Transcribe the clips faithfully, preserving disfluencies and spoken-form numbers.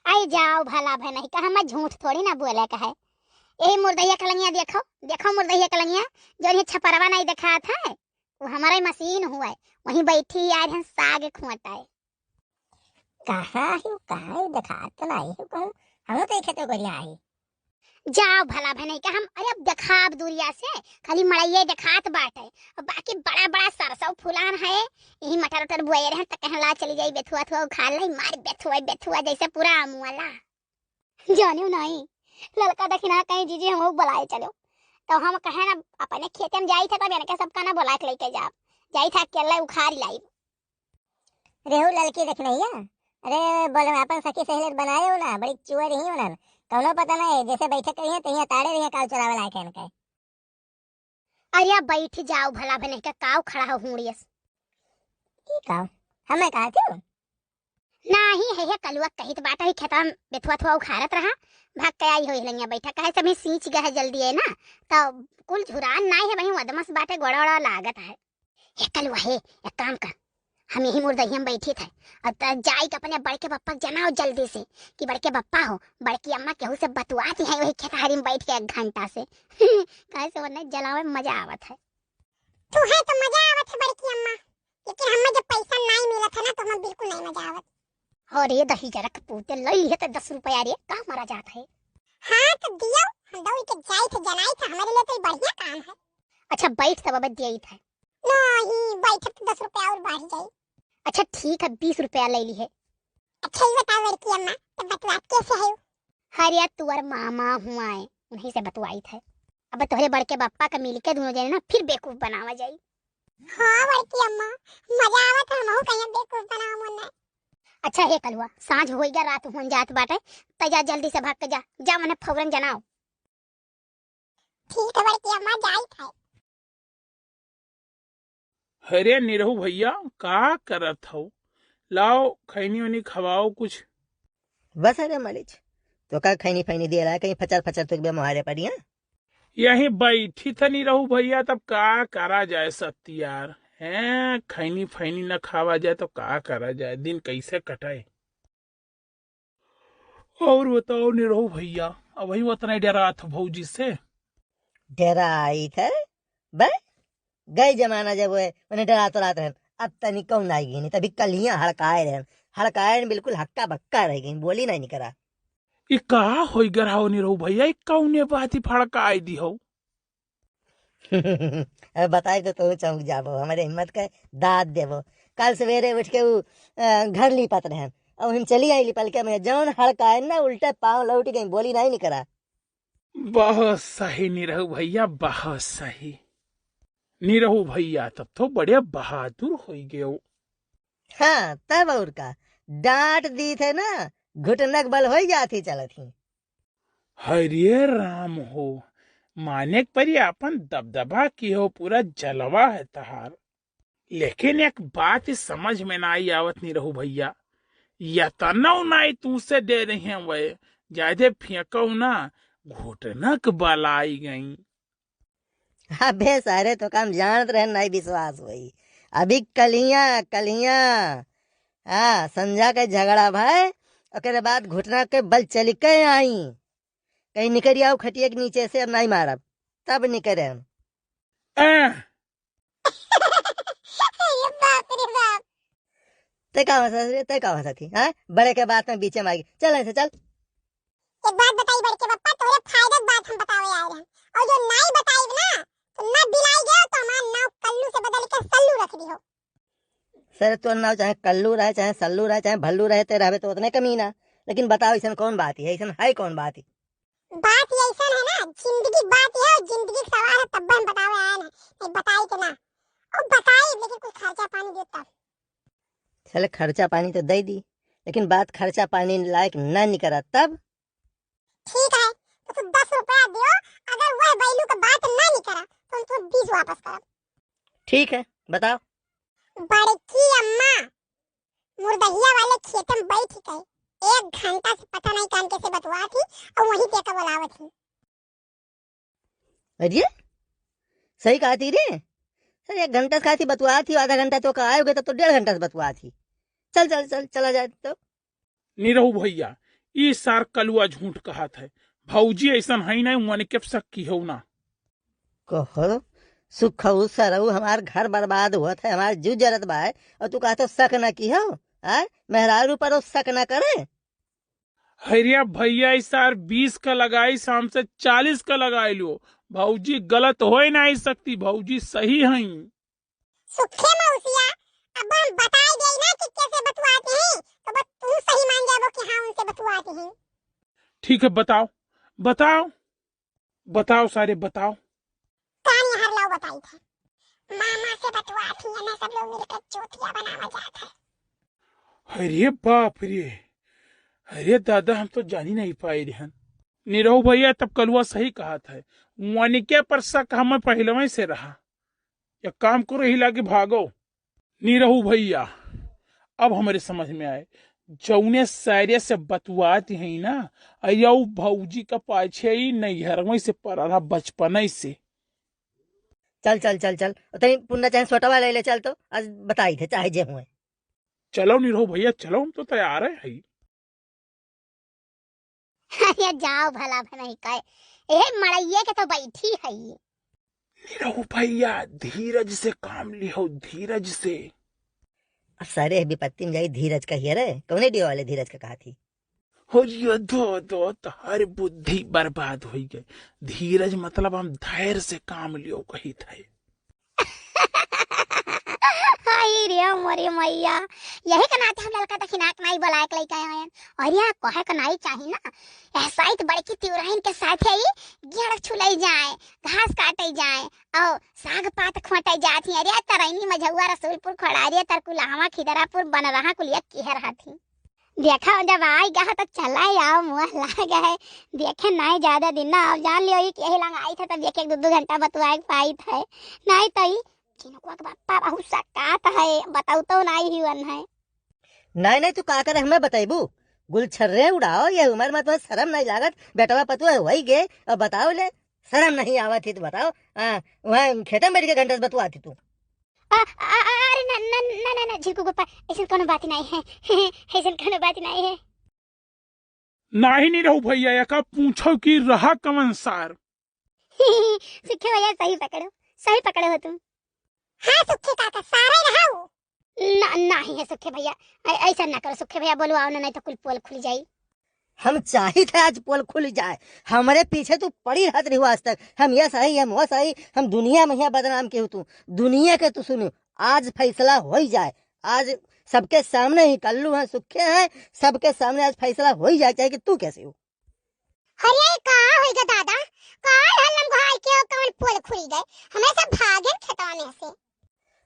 आई जाओ भला भनहिका, हम झूठ थोड़ी ना बोले का है। यही मुर्दहिया कलंगिया देखो, देखो मुर्दहिया कलंगिया, जौन ये छपरवा नहीं देखात है, वो हमारा ही मशीन हुआ है, वहीं बैठी यार हम साग खोटा है। कहाँ है, कहाँ है, देखात तो नहीं है कहूँ, हम तो देखे तो बढ़िया है। जाओ भला भनहिका, हम, अरे अब देखाब दूरिया से, खाली मड़ैया देखात बाटे, और बाकी बड़ा बड़ा सरसों फुलान है, यही मटर उटर बुआए रहे, त कहन ला चली जाई बेथुआ थुआ उखाड़ लाई, मार बेथुआ बेथुआ जैसे पूरा मुआला। जानियो नहीं, ललका दखिना कहीं जीजी हम बुलाए चलो, तो हम कहे ना अपने खेते में जाई था, तब इनके सबका ना बुला के लेके जाब, जाई था अकेले उखाड़ लाई। रेहू ललकी दखिनैया, अरे बोले अपन सखी सहेली बनाए हो ना, बड़ी चुअर ही हो ना, कौनो पता नहीं, जैसे बैठे करिए तो यहाँ ताड़े रहिए काल चलावे लायक है इनके। अरे बैठ जाओ भला भनहिका, काव खड़ा हो हुड़ियस। ई काव? हमें कहा थी? नाही है, है कलुआ कहित बाटा ही खेतवा में बेथुआ थुआ उखाड़त रहा, भाग के आई होई लंगिया बैठा, कहे सभी सींच गए है जल्दी है ना, तो कुल झुरान नाही है, वहीं वदमस बाटे गोड़ा ओड़ा लागत है। हे कलुआ हे, एक काम कर, हम यही मुर्दहिया में बैठी थे, अब त जाई के अपने बड़के पप्पा के जनाओ जल्दी से कि बड़के पप्पा हो, बड़की अम्मा केहू से बतुआती है वही खेतहरी में बैठ के एक घंटा से। काहे से वरना जलावे में मजा आवत है। तू है तो मजा आवत है बड़की अम्मा, लेकिन हमें जब पैसा नहीं मिलत है ना तो हमें बिल्कुल नहीं मजा आवत। अरे दही जरा कपूते लई है तो दस रुपया रे, का मरा जात है। हाँ तो दियो, हम दौड़ के जाई थे जनाई थे, हमारे लिए तो ये बढ़िया काम है। अच्छा बैठ तब अब दिया ही था। नहीं, बैठब तो दस रुपया और बढ़ जाई। अच्छा ठीक है, बीस रुपया ले ली है। अच्छा ये बताओ बड़की अम्मा, तो बतुआत कैसे है? हरिया तुअर मामा हुआ है, उन्हीं से बतुआई थे। अब तोहरे बड़के बप्पा का मिल के दोनों जने ना फिर बेवकूफ बनावा जाई। हाँ बड़की अम्मा, मजा आवत है, हमहू कहीं बेवकूफ बनावा मुन्ना। अच्छा हे कलुआ, साँझ होई गया, रात हुन जात बाटे, त जा जल्दी से भाग के जा, जा मने फौरन जनाओ। ठीक है बड़की अम्मा, जाई थे। अरे निरहू भैया, का करत हो? लाओ खैनी उनी खवाओ कुछ। बस अरे मलिच, तो का खैनी फैनी दिए ला, कहीं फचर फचर तो बे मोहारे पड़िया। यहीं बैठी था निरहू भैया, तब का करा जाए सत्ती यार, हैं खैनी फैनी न खावा जाए तो का करा जाए, दिन कैसे कटाए। और बताओ निरहू भैया, अबही उतना ही डरात हो भौजी से? डराई थे बे, गए जमाना जब वे उन्हें डरात रहत रहन, अब तनी कहूँ ना गिनी, तभी कलियाँ हड़काए रहन, हड़काए रहन, बिल्कुल हक्का बक्का रह गई, बोली नहीं निकरा। ई का होई गरहाओ निरहू भैया, ई कौने बात ही फड़काए दी हो? अब बताए तो तू चौंक जाबो, हमारे हिम्मत के दाद देबो। कल सवेरे उठ के उ, अ, घर लीपत रहन, अब हम चली आई लिपल के, मैं जौन हड़काए ना, उल्टे पाँव लौट गई, बोली नहीं निकरा। बहुत सही निरहू भैया, बहुत सही। निरहू भैया तब तो बड़े बहादुर होई गयो। हाँ, तब और का, डांट दी थे ना, घुटनक बल होई जाती चलत ही। हरे राम हो, माने के परी अपन दबदबा की हो, पूरा जलवा है तहार। लेकिन एक बात ही समझ में नाई आवत निरहू भैया, यतनौ नाई तुमसे डरे हैं वे, जादे फेंकौ ना, घुटनक बलाई गई। अबे सारे तो काम जानत रहे, नाई विश्वास होई। अभी कलिया, कलिया, हाँ, संझा के झगड़ा भाई, ओकरे बाद घुटनक के बल चली के आई। कहीं निकल आओ खटिया के नीचे से, अब नाई मारब, तब निकले हम। अरे बाप रे बाप। ते का हंसा रे, ते का हंसा थी, हाँ? बड़े के बात में बीचे में आ गई। चल ऐसे चल। एक बात बताई बड़के पप्पा, तोरे फायदा के बात हम बतावे आए रहे। और जो नाई बताई ना, तो ना बिलाई गया तो हमारा नाम कल्लू से बदल के सल्लू रख दी हो। सर, तोर नाव चाहे कल्लू रहे, चाहे सल्लू रहे, चाहे भल्लू रहे, ते रहबे तो उतने कमीना। लेकिन बताओ, ऐसन कौन बात है? ऐसन है कौन बात है? बात ये ऐसन है ना, जिंदगी बात है, जिंदगी के सवाल है, तब हम बतावे आए ना। नहीं बताई के ना। और बताई, लेकिन कुछ खर्चा पानी दे तब। चले, खर्चा पानी तो दे दी, लेकिन बात खर्चा पानी लायक ना निकला तब। ठीक है, तो तू दस रुपया दियो, अगर वह बैलू के बात ना निकला, तो हम तू बीस वापस करब। ठीक है, बताओ। बड़की अम्मा मुर्दहिया वाले खेत में बैठ गए, एक घंटा से पता नहीं कान के से बतुआ थी और वहीं पे का बुलावत थी। अरे, सही कहा थी रे। सर, एक घंटा से कहा थी बतुआ थी, आधा घंटा तो का आए हो गए, तब तो डेढ़ घंटा से बतुआ थी। चल, चल, चल, चला जाए तो। निरहू भैया, ई सार कलुआ झूठ कहत है। भौजी ऐसन है नहीं, उनके शक किहो ना। कहो, सुखऊ सरऊ, हमार घर बर्बाद होत है, हमार जीव जरत बा, और तू कहत हो शक ना किहो? आय, मेहरारू पर शक ना करे। अरे भैया, ई सार बीस का लगाई, शाम से चालीस का लगाई लो। भौजी गलत होए नहीं सकती, भौजी सही हैं। सुखे मौसिया, अब हम बताई देई ना कि कैसे बतुआती हैं, तो बस तू सही मान जाबो कि हाँ, उनसे बतुआती हैं। ठीक है, बताओ, बताओ, बताओ सारे, बताओ। कान यहाँ लाओ, बताई थे। मामा से बतुआती है ना, सब लोग मिलकर चूतिया बनावा जात है। अरे बाप रे, अरे दादा, हम तो जानी नहीं पाए रहन। निरहू भैया, तब कलुआ सही कहत है, वनिके पर शक हमें पहलवे से रहा। एक काम करो, हिला के भागो। निरहू भैया, अब हमरे समझ में आए, जौने सारे से बतुआत है ना, अयौ भौजी का पाछे ही नैहरवे से पड़ा रहा बचपने से। चल, चल, चल, चल, तनी पुन्ना चाहे सोटवा ले ले चल, तो आज बताई थे, चाहे जे हुए। चलो निरहू भैया, चलो, हम तो तैयार है, है। अरे जाओ भला भनई कहे, ए मड़ैये के तो बैठी है। निरहू भैया, धीरज से काम लिहो, धीरज से। अब सारे विपत्ति में जाई धीरज कहिए रे, कौने डियो वाले धीरज का कहा थी? हो जियो दो दो, तोहर बुद्धि बर्बाद होई गई। धीरज मतलब हम धैर्य से काम लियो कही थे। हाय रे मोरे मैया, यही के नाते हम ललका दखिनाक नाई बोलाए के लइका आयन। और यह कहे के नाई चाही ना, ऐसा ही तो बड़की तिवराइन के साथ ही गेड़ छुलाई जाए, घास काटे जाए, और साग पात खोटे जात ही। अरे तरैनी, मझौआ, रसूलपुर, खोड़ारिया, तरकुलहवा, खिदरापुर, बनरहा, कुलिया किहर हाथी। देखा, जब आई गा तो चला आओ, मुँह लाग है। देखे नहीं ज्यादा दिन ना, अब जान लियो, ई के यही लंग आई थे, तब एक एक दो दो घंटा बतुआए के पाई थे। नहीं तो ई चिनुकुआ के बापा बहुत सकात है, बताऊ तो नहीं हुअन है। नहीं, नहीं, तू का करे हमें बतैबू? गुलछर्रे उड़ाओ, ये उम्र में तुम्हें शर्म नहीं लागत? बेटवा पतुआ वही गे, अब बताओ ले, शर्म नहीं आवत ही तो बताओ। हाँ, वहाँ खेते में बैठ के घंटा से बतुआती तू। आ, आ, आ, अरे ना, ना, ना, ना, ना, झिरकू गोपा, ऐसन कोनो बात नहीं है। ऐसन कोनो बात नहीं है। नाही निरहू भैया, एका पूछो कि रहा कवन सार। सुखे भैया, सही पकड़ो, सही पकड़ो हो तुम। हाँ सुखे काका, सारे रहा वो। ना, नहीं है सुखे भैया, ऐ-, ऐसा ना करो सुखे भैया, बोलो आओ ना, नहीं तो कुल पोल खुल जाई। हम चाहित है आज पोल खुल जाए। हमरे पीछे तू पड़ी रहत रही आज तक। हम यस हई, हम वस हई, हम दुनिया में यहाँ बदनाम केहू तू। दुनिया के तू सुनो, आज फैसला होई जाए। आज सबके सामने ही कल्लू हैं, सुखे हैं, सबके सामने आज फैसला होई जाए, चाहे कि तू कैसे हो। अरे का होई गा दादा, का हल्लम घाई के हो, कौन पोल खुली गए? हमें सब भागन खेतवा में से।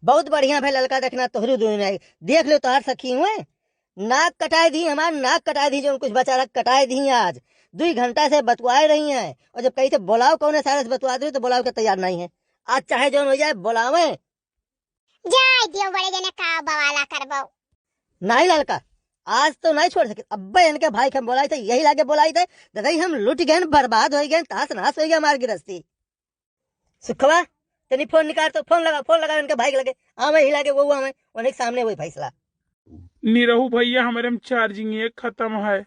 बहुत बढ़िया भाई ललका, देखना तोहरी दुनिया आई। देख लो तोहार सखी हुए, नाक कटाए दी, हमार नाक कटाए दी, जो कुछ बचा रख कटाए दी आज। दुई घंटा से बतुआए रही हैं, और जब कही थे बोलाओ कौन सारे से बतुआ दे, तो बोलाओ के तैयार नहीं है। आज चाहे जौन हो जाए बोलावे। जाए दियो बड़े जने का बवाला करबो। नहीं ललका, आज तो नहीं छोड़ सके। अब्बे इनके भाई के हम बोलाई थे, यही लागे बोलाई थे, ददाई हम लुट गए, बर्बाद हो गए, तहस नहस हो गया हमार गिरस्ती। सुखवा, तनी फोन निकाल तो, फोन लगा, फोन लगा इनके भाई के लगे, आवे ही लागे वो आवे, उन्हीं के सामने वही फैसला। निरहू भैया, हमारे में चार्जिंग ये खत्म है।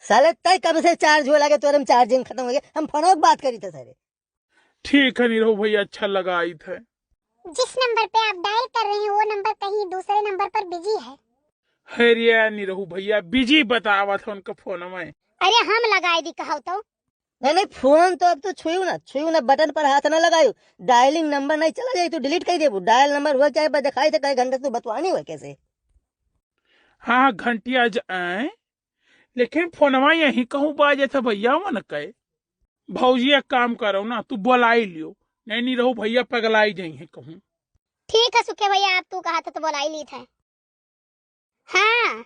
साले तय कब से चार्ज हुए लगे, तोरे में चार्जिंग खत्म हो गया, हम फोन बात करी थे सारे। ठीक है निरहू भैया, अच्छा लगा आई थे। जिस नंबर पे आप डायल कर रहे हैं वो नंबर कहीं दूसरे नंबर पर बिजी है। अरे निरहू भैया, बिजी बतावत है उनका फोन में। अरे हम लगाए दी कहो तो। नहीं नहीं, फोन तो अब तो छुयू ना, छुयू ना, बटन पर हाथ ना लगायू। डायलिंग नंबर नहीं चला जाए तो डिलीट कर देबू। डायल नंबर हुआ क्या है, बस दिखाई थे कई घंटे से बतुआनी हुआ कैसे। हाँ हाँ, घंटिया ज आए, लेकिन फोनवा यहीं कहूँ बाजे था भैया मन के। भौजी एक काम करो ना, तू बोलाई लियो, नहीं निरहू भैया पगलाई जाई हैं कहूँ। ठीक है सुखे भैया, आप तू कहा था तो बोलाई ली था। हाँ,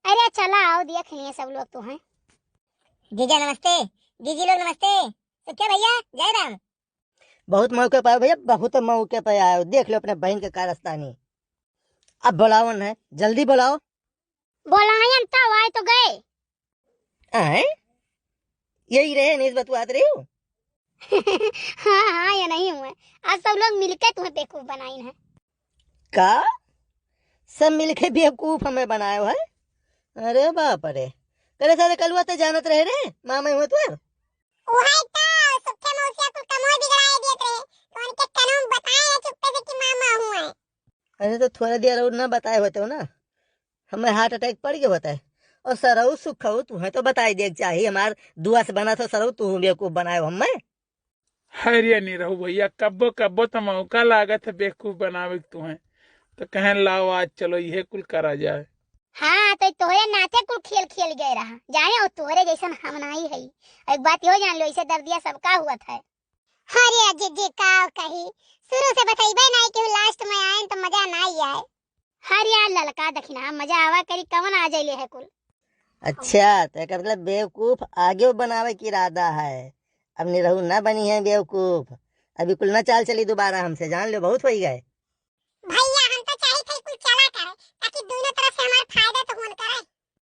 अरे चला आओ, देख लिए सब लोग तो हैं। जीजा नमस्ते, जीजी लोग नमस्ते। सुखे भैया, जय राम। बहुत मौके पर आयो भैया, बहुत मौके पर आयो। देख लो अपने बहन के कारस्तानी। अब बुलावन है, जल्दी बुलाओ। बोलायन तो आए तो गए। आए? यही रहे, नहीं बतुआत रही हो? हाँ, हाँ, ये नहीं हुए। आज सब लोग मिलके तुम्हें बेवकूफ बनाइन है। का? सब मिलके बेवकूफ हमें बनायो है? अरे बाप रे, करे सारे कलुआ ते जानत रहे रे, मामा हुआ तुअर। उहे तो, सुखे मौसिया कुल कमोय बिगड़ाए दियत रहे, तो उनके कनों बताए रहे चुप्पे से कि मामा हुआ है। अरे तो थोड़ा देर और ना बताए होते हो ना, हमें heart attack पड़ गया होता है। और सरऊ सुखऊ तुहे तो बताई देक चाही, हमार दुआ से बना था सरऊ, तू बेवकूफ बनाए हमें। अरे निरहू भैया, कब्बो कब्बो तो मौका लागत है बेवकूफ बनावे के तुहे, तो कहें लाओ आज चलो इहे कुल करा जाए। हाँ, तो तोहरे नाते कुल खेल खेल गए रहा, जाने और तोहरे जैसन हम नहीं है। एक बात यो जान लो, इसे दर्दिया सबका हुआ था। अरे अजीत जी, का कही, शुरू से बतैबे नहीं कि last में आए तो मजा नहीं आए। अरे यार ललका दखिना, मजा आवा करी, कवन आ जाइले है कुल। अच्छा, तो एकर मतलब बेवकूफ आगे बनावे के इरादा है। अब निरहू ना बनी है बेवकूफ, अभी कुल ना चाल चली दोबारा हमसे, जान लो बहुत होई गए।